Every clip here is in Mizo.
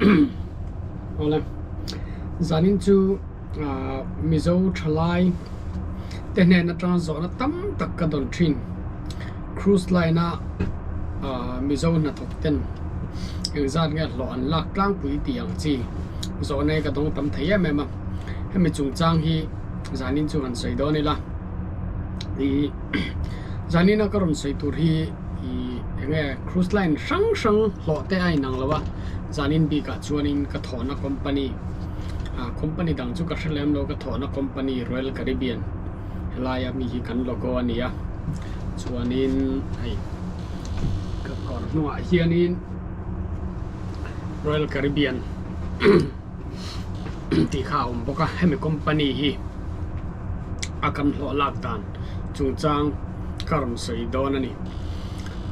Awle, zanin chu ah Mizo thalai te hnen atanga zawhna tam tak ka dawn thin. Cruise line a ah Mizo hnathawk ten engzat nge hlawh an lak tlangpui tih ang chi zawhna hi ka dawng tam thei em em a. Hemi chungchang hi zanin chu han sawi dawn ila ih zanina ka rawn sawi tur hi ih eng nge cruise line hrang hrang hlawh te a inang lo a zanin bikah chuanin ka thawhna company ah company dang chu ka hre lem lo ka thawhna company Royal Caribbean helaia mi hi kan logo a ni a chuanin hei ka kawr hnungah hianin Royal Caribbean. tih kha a awm bawk a hemi company hi a kan hlawh lak dan chungchang ka rawn sawi dawn a ni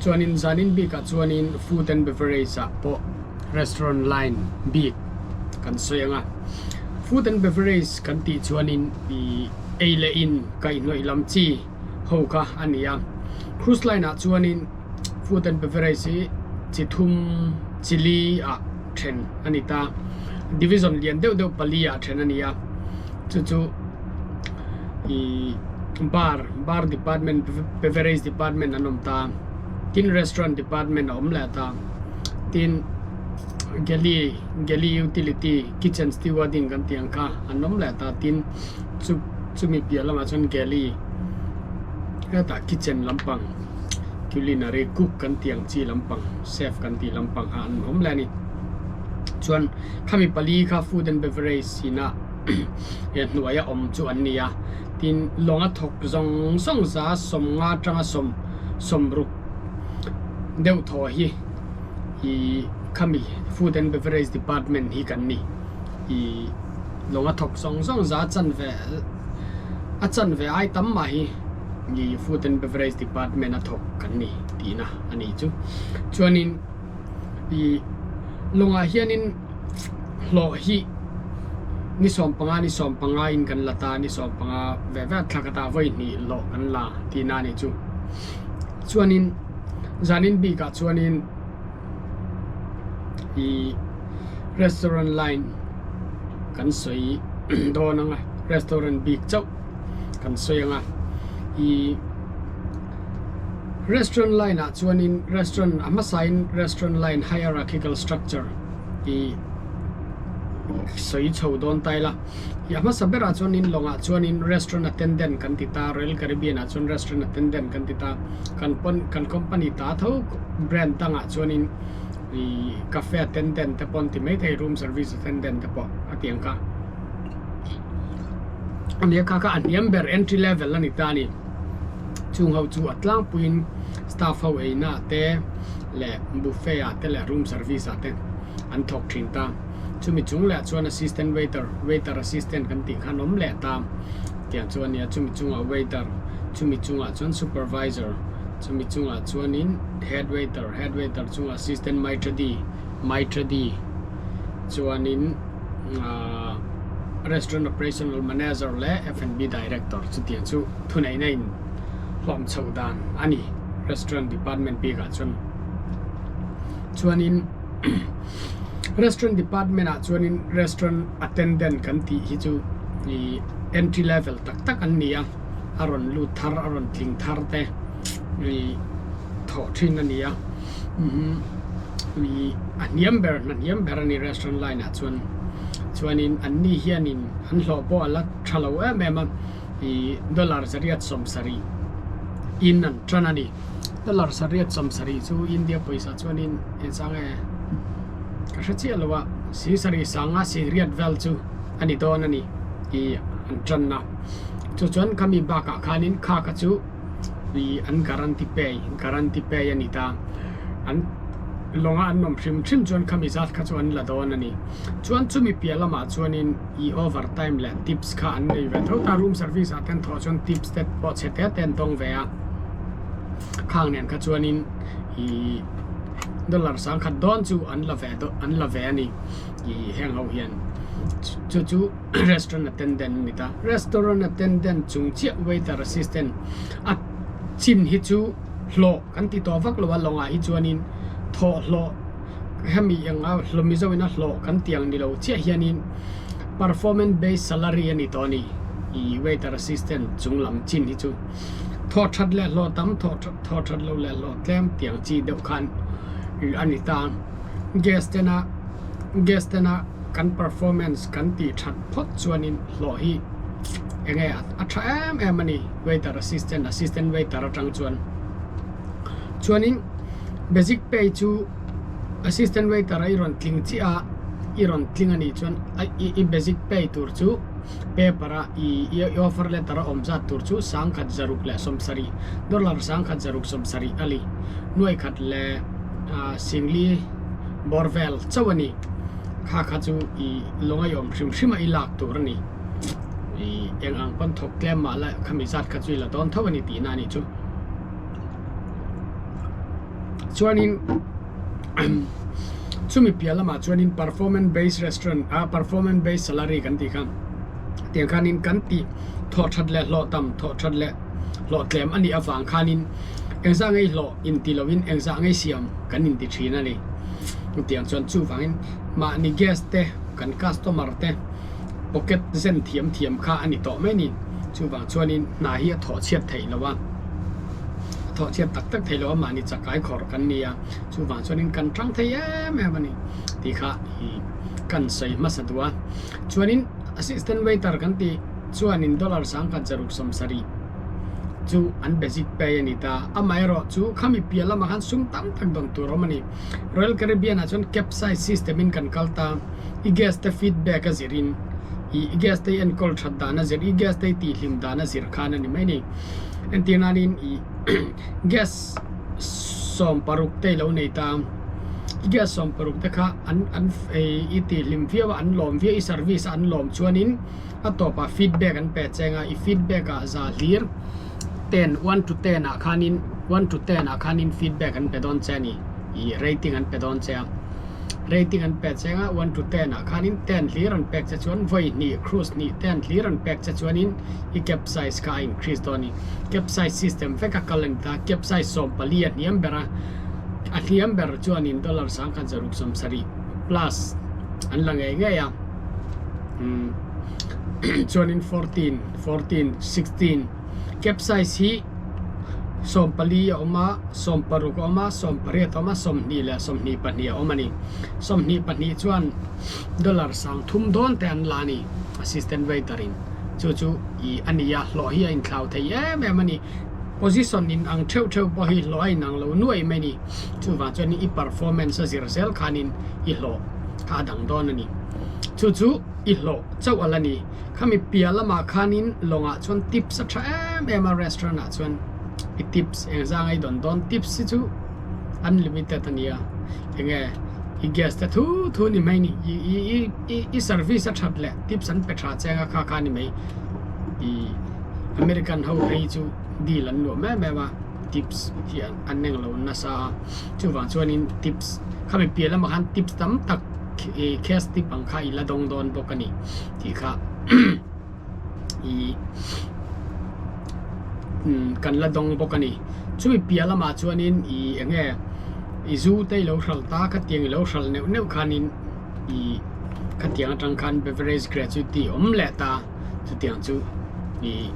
chuanin zanin bikah chuanin food and beverage ah pawh restaurant line bik kan sawi ang a food and beverage kan tih chuanin ih ei leh in kaihhnawih lam chi ho kha a ni a cruise line ah chuanin food and beverage hi chi thum chi li ah. then a ni ta. Division lian deuh deuh pali ah then a ni a, chu chu ihh bar bar department beverage department an awm ta, tin restaurant department a awm leh ta, tin galley galley utility kitchen stewarding kan tih ang kha an awm leh ta, tin chu chumi piah lamah chuan galley hetah kitchen lampang culinary cook kan tih ang chi lampang chef kan tih lampang kha an awm leh a ni. Chuan khami pali kha food and beverage ina he hnuaia awm chu an ni a, tin lawnga thawk zawng zawng za sawmnga atanga sawm sawmruk deuh thaw hi ih khami food and beverage department hi kan ni. Ih lawnga thawk zawng zawng za chanve a chanve ai tam mah hi ih food and beverage department a thawk kan ni tihna a ni chu. Chuanin ih lawngah hianin hlawh hi ni 15 ni 15 in kan la ta ni 15 ve ve thla khatah vawi hnih hlawh kan la tihna a ni chu. Chuanin zanin bikah chuanin ih restaurant line kan sawi dawn ang a restaurant bik chauh kan sawi ang a ih Restaurant line ah chuanin restaurant a hmasain restaurant line hierarchical structure tih sawi chho dawn ta ila ih a hmasa berah chuanin lawngah chuanin restaurant attendant kan ti ta Royal Caribbean ah chuan restaurant attendant kan ti ta kan pawn kan company ta tho brand dangah chuanin ih cafe attendant te pawh an ti maithei room service attendant te pawh a ti ang kha ania kha kha a hniam ber entry level a ni ta a ni. Chung ho chu a tlangpuiin staff ho eina ah te leh buffet ah te leh room service ah te an thawk thin ta. Chumi chung leh ah chuan assistant waiter, waiter assistant kan tih khan awm leh ta tiang chu a nia. Chumi chungah waiter, chumi chungah chuan supervisor, chumi chungah chuanin head waiter, head waiter chungah assistant maitre d, maitre d chuanin ahh restaurant operational manager leh F&B director chutiang chu. Thuneihna in hlawm chhoh dan a ni restaurant department bikah chuan chuanin restaurant department ah chuanin restaurant attendant kan tih hi chu ih entry level tak tak an ni a a rawn lut thar a rawn tling thar te ih thawh thin a ni a ih a hniam ber hna hniam ber a ni restaurant line ah chuan chuanin an ni hianin an hlawh pawh a la tha lo em em a. Ih dollar zariat 70 in an tan a ni. Dollar zariat 70 chu India pawisa chuanin engzah nge ka hre chiah lo a, si sarih sanga si riat vel chu a ni dawn a ni ih an tanna. Chu chuan khami bakah khanin kha kha chu ih an guarantee pay guarantee pay a ni ta. An lawnga an awm hrim hrim chuan khami zat kha chu an la dawn a ni. Chuan chumi piah lamah chuanin. I over time leh tips kha an nei ve tho ta, room service ah ten thawh chuan tips te pawh chhe te te an dawng ve a, khang nen kha chuanin i dollar sangkhat dawn chu an la ve an la ve a ni i heng ho hian chu chu restaurant attendant a ni ta, restaurant attendant chung chiah waiter assistant a chin hi chu hlawh kan ti tawh vak lo a lawngah hi chuanin thawh hlawh. hemi eng a hlawh Mizo in a hlawh kan tih ang ni lo chiah hianin performance based salary a ni tawh a ni ih waiter assistant chung lam chin hi chu thawh that leh hlawh tam thawh thawh that loh leh hlawh tlem tih ang chi deuh khan a ni ta guest tena guest tena kan performance kan tih that phawt chuanin hlawh hi eng nge a tha em em a ni waiter assistant assistant waiter atang chuan chuanin basic pay chu assistant waiter a i rawn tling chiah a i rawn tling a nih chuan a i basic pay tur chu paper a i i offer letter a awm zat tur chu sangkhat zaruk leh sawmsarih dollar sangkhat zaruk sawmsarih a li nuaikhat leh ah singli bawr vel chauh a ni kha kha chu i lawngaih awm hrim hrim a i lak tur a ni i eng ang pawn thawk tlem mah la khami zat kha chu i la dawn tho a ni tihna a nih chu. Chuanin chumi piah lamah chuanin performance based restaurant ah performance based salary kan tih kha tiang khanin kan tih thawh that leh hlawh tam thawh that leh hlawh tlem a nih avang khanin engzah ngei hlawh inti lovin engzah ngei siam kan inti thin a ni. Tiang chuan chuvangin mahni guest te kan customer te pocket zen thiam thiam kha a ni tawh mai a ni. Chuvang chuanin hna hi a thawh chhiat theih lo a. A thawh chhiat tak tak thei lo a mahni chakai khawrh kan ni a, chuvang chuanin kan tang thei em em a ni tih kha ih kan sawi hmasa duh a. Chuanin assistant waiter kan tih chuanin dollar sangkhat zaruk sawmsarih chu an basic pay a ni ta. Amaherawh chu khami piah lamah khan sum tam tak dawn tur a awm a ni. Royal Caribbean ah chuan capsize system in kan kal ta, i guest te feedback a zirin ih i guest te i enkawl that dan a zir, i guest te i tihhlim dan a zir khan a ni mai a ni. Entir nanin ih gas 16 te ilo nei ta i gas 16 te kha an an i tihhlim viau a an lawm viau i service a an lawm chuanin a tawpah feedback an pe cheng a i feedback ah za hlir ten one to ten ah khanin one to ten ah khanin feedback an pe dawn che a ni ih rating an pe dawn che a. Rating an pek che anga one to 10 ah khanin 10 hlir an pek che chuan vawi hnih cruise hnih 10 hlir an pek che chuanin i cab size kha a increase dawn a ni. Cab size system vek a kal a ni ta. Cab size 14 a hniam ber a, a hniam ber chuanin dollar 1670 plus an la ngei ngei a. Umm chuanin 14, 14, 16 cab size hi 14 a awm a. 16 a awm a, 18 a awm a, 20 leh 22 a awm a ni. 22 chuan dollar 30 dawn te an la a ni, assistant waiter in. Chu chu ih a ni a, hlawh hi a inthlau thei em em a ni. Position in ang theuh theuh pawh hi hlawh a inang lo nuaih mai a ni. Chuvang chuan i performance a zir zel khanin i hlawh kha a dang dawn a ni. Chu chu i hlawh chauh a la ni. Khami piah lamah khanin lawngah chuan tips a tha em em a restaurant ah chuan. I tips eng zang a i dawn dawn tips hi chu unlimited a nia enge i guest te thu thu ni mai ni i i i i i service a that leh tips an pe tha cheng a kha kha ni mai i American ho phei chu deal an luah em em a tips hi an eng lo nasa a chuvang chuanin tips khami piah lamah khan tips tam tak i cash tip ang kha i la dawng dawn bawk a ni tih kha. ih kan la dawng bawk a ni chumi piah lamah chuanin ih eng nge i zu te ilo hralh ta khatiang ilo hralh neuh neuh khanin ih khatiang atang khan beverage gratuity a awm leh ta chutiang chu ih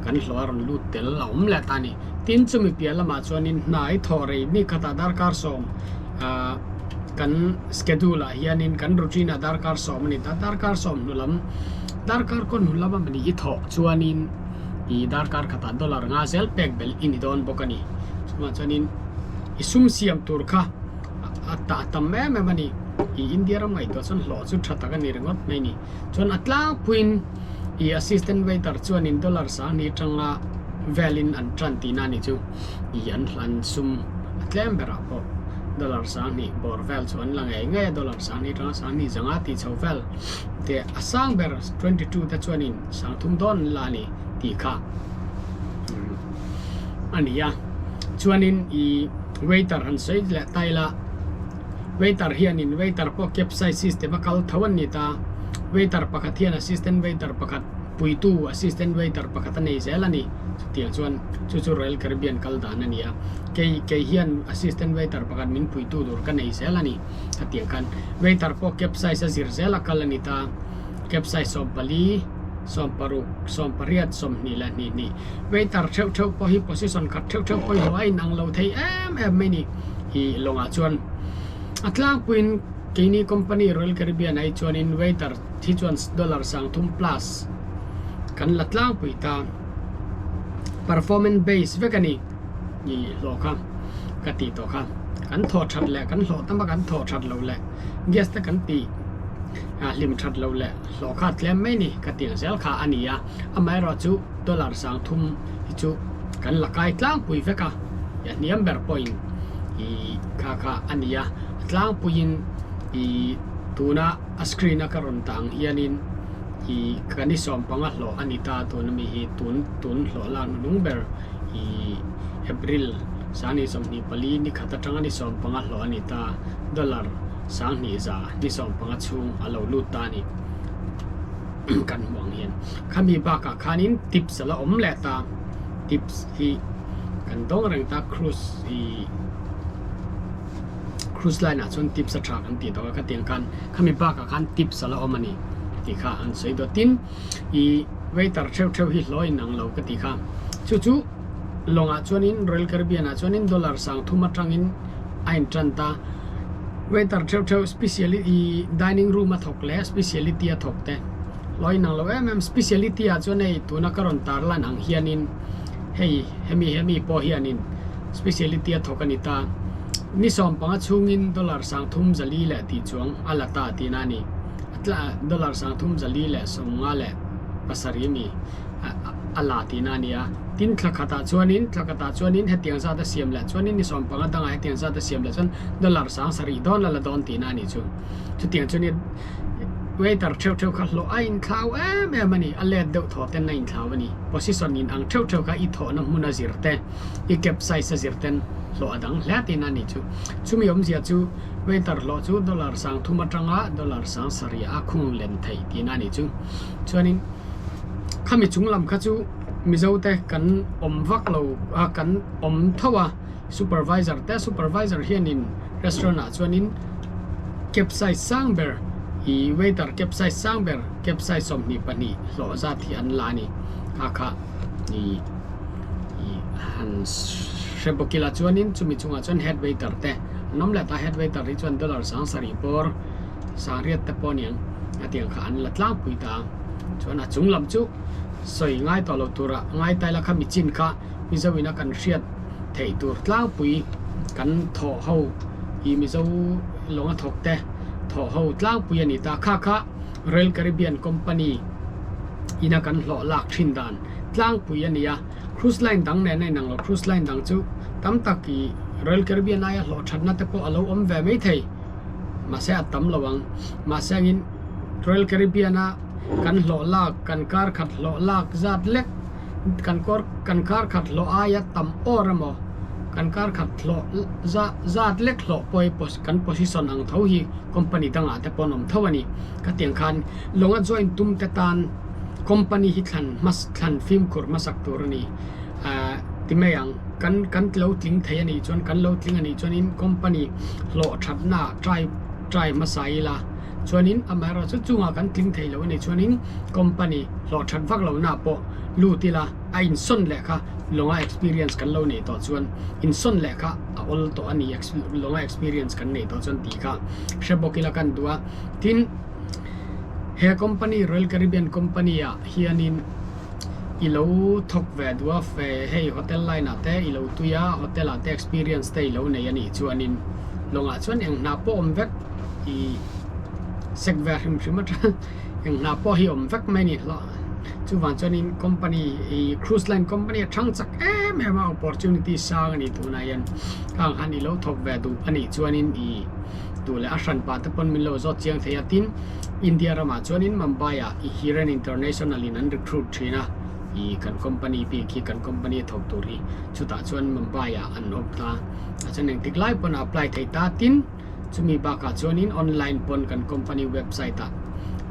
kan hlawh a rawn lut tel a awm leh ta a ni tin chumi piah lamah chuanin hna i thawh rei ni khatah darkar sawm ah kan schedule ah hianin kan routine ah darkar sawm a ni ta darkar sawm hnu lam. Darkar kawn hun lama mani i thawh chuanin i darkar khatah dollar nga zel pek belh i ni dawn bawk a ni. Chuvang chuanin i sum siam tur kha a tah tam em em a ni. I India ram ngaihtuah chuan hlawh chu tha tak a ni ringawt mai a ni. Chuan a tlangpuiin i assistant waiter chuanin dollar 10,000 tanga velin an tan tihna a ni chu i an hlan sum a tlem berah pawh dollar 10,000 bawr vel chu an la ngei ngei a dollar 10,000 tanga 10,500 tih chho vel. Te a sang ber 22 te chuanin 30 dawn an la a ni tih kha a ni a. Chuanin i waiter han sawi leh ta ila waiter hianin waiter pawh capsize system a kal tho an ni ta. Waiter pakhat hian assistant waiter pakhat. puitu assistant waiter pakhat a nei zel a ni. Chutiang chuan chu chu Royal Caribbean kal dan a ni a, kei kei hian assistant waiter pakhat min puitu tur ka nei zel a ni. Hetiang khan waiter pawh cab size a zir zel a kal a ni ta, cab size 14, 16, 18, 22 hnih. Waiter theuh theuh pawh hi position khat theuh theuh pawh hi hlawh a inang lo thei em em mai ni. Ih lawngah chuan a tlangpuiin keini company Royal Caribbean ah hi chuanin waiter hi chuan dollar 30 plus kan la tlangpui ta. Performance base vek a ni ih hlawh kha ka tih tawh kha. Kan thawh that leh kan hlawh tam a kan thawh that loh leh guest te kan tih hlim that loh leh hlawh kha a tlem mai ni ka tih ang zel kha a ni a. Amaherawhchu dollar 30 hi chu kan la kai tlangpui vek a, a hniam ber pawhin ih kha kha a ni a. A tlangpuiin ih tuna a screen a ka rawn tah ang hianin ih ka ni 15 hlawh a ni ta tuna mi hi tun tun hlawh lak hnung ber ih April 2024 ni khat atanga ni 15 hlawh a ni ta dollar 20,000 ni 15 chhung a lo lut ta a ni kan hmuh ang hian khami bakah khanin tips a la awm leh ta tips hi kan dawng reng ta cruise ih cruise line ah chuan tips a tha kan tih tawh a khatiang khan khami bakah khan tips a la awm a ni tih kha an sawi dawt tin ih waiter theuh theuh hi hlawh inang lo ka tih kha chu chu lawngah chuanin Royal Caribbean ah chuanin dollar 30 atangin a intan ta waiter theuh theuh specially ih dining room a thawk leh speciality a thawk te hlawh inang lo em em speciality ah chuan hei tuna ka rawn tar lan ang hianin hei hemi hemi pawh hianin speciality a thawk a ni ta. Ni 15 chhungin dollar 3,400 leh tih chuang a la ta tihna a ni. A tla dollar 3,457 mi a la tihna a ni a. Tin thla khatah chuanin thla khatah chuanin hetiang zat a siam leh chuanin ni 15 dangah hetiang zat a siam leh chuan dollar 7,000 dawn la la dawn tihna a ni chu. Chutiang chuan waiter theuh theuh kha hlawh a inthlau em em a ni. A let deuh thaw ten a inthlau a ni. Position inang theuh theuh kha i thawhna hmun a zir te. I capsize a zir ten hlawh a dang hle tin a ni chu. Chumi awmzia chu waiter hlawh chu dollar 30 atanga dollar 70 a khung len theih tihna a ni chu. Chuanin khami chung lam kha chu Mizo te kan awm vak lo a kan awm tho a supervisor te supervisor hianin restaurant ah chuanin capsize sang ber ih waiter capsize sang ber capsize 22 hlawh zat hi an la a ni. Kha kha ih. Ih han hre bawk ila chuanin chumi chungah chuan head waiter te an awm leh ta head waiter hi chuan dollar 70 bawr 80 te pawh aniang a tiang kha an la tlangpui ta a chuan a chung lam chu sawi ngai tawh lo tura ngai ta ila kha mi chin kha mizo ina kan hriat theih tur tlangpui kan thawh ho ih mizo lawnga thawk te thawh ho tlangpui a ni ta kha kha Royal Caribbean company ina kan hlawh lak thin dan. Tlangpui a ni a, cruise line dang nen a inang lo. Cruise line dang chu tam tak ih Royal Caribbean aia hlawh thatna te pawh a lo awm ve mai thei. Mahse a tam lo ang. Mahse angin Royal Caribbean a kan hlawh lak, kan kar khat hlawh lak zat lek, kan kawr kan kar khat hlawh aia tam awr emaw, kan kar khat hlawh zat lek hlawh pawh hi kan position ang tho hi company dangah te pawh an awm tho a ni. Khatiang khan lawnga join tum te tan. Company hi thlan hmas thlan fimkhur hmasak tur a ni. Ahh ti mai ang, kan kan lo tling thei a nih chuan kan lo tling a nih chuanin company hlawh thatna ah try try hmasa ila chuanin amaherawhchu chungah kan tling thei lo a nih chuanin company hlawh that vak lohna ah pawh lut ila a insawn leh kha lawnga experience kan lo neih tawh chuan insawn leh kha a awl tawh a ni lawnga experience kan neih tawh chuan tih kha hre bawk ila kan duh a tin. He company Royal Caribbean company ah hianin i lo thawk ve duh a fe hei hotel line ah te i lo tui a hotel ah te experience te i lo nei a nih chuanin lawngah chuan eng hna pawh awm vek ih sek ve hrim hrim atang eng hna pawh hi awm vek mai a ni hlawh chuvang chuanin company ih cruise line company a thang chak em em a opportunity sang a ni tunah hian khang han i lo thawk ve duh a nih chuanin ih. Duh leh a hran pa te pawn min lo zawt chiang thei a, tin India ramah chuanin Mumbai ah i Hiren International in an recruit thin a, i kan company bik hi kan company a thawk tur hi chutah chuan Mumbai ah an awm ta a chuan engtik lai pawn a apply thei ta, tin chumi bakah chuanin online pawn kan company website ah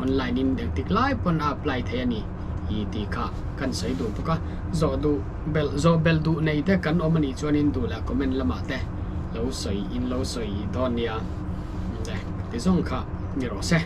online in engtik lai pawn a apply thei a ni. I tih kha kan sawi duh bawk a, zawh duh belh zawh belh duh nei te kan awm a nih chuanin duh leh comment lamah te lo sawi in lo sawi dawn nia. Ti zawng kha ni rawh se.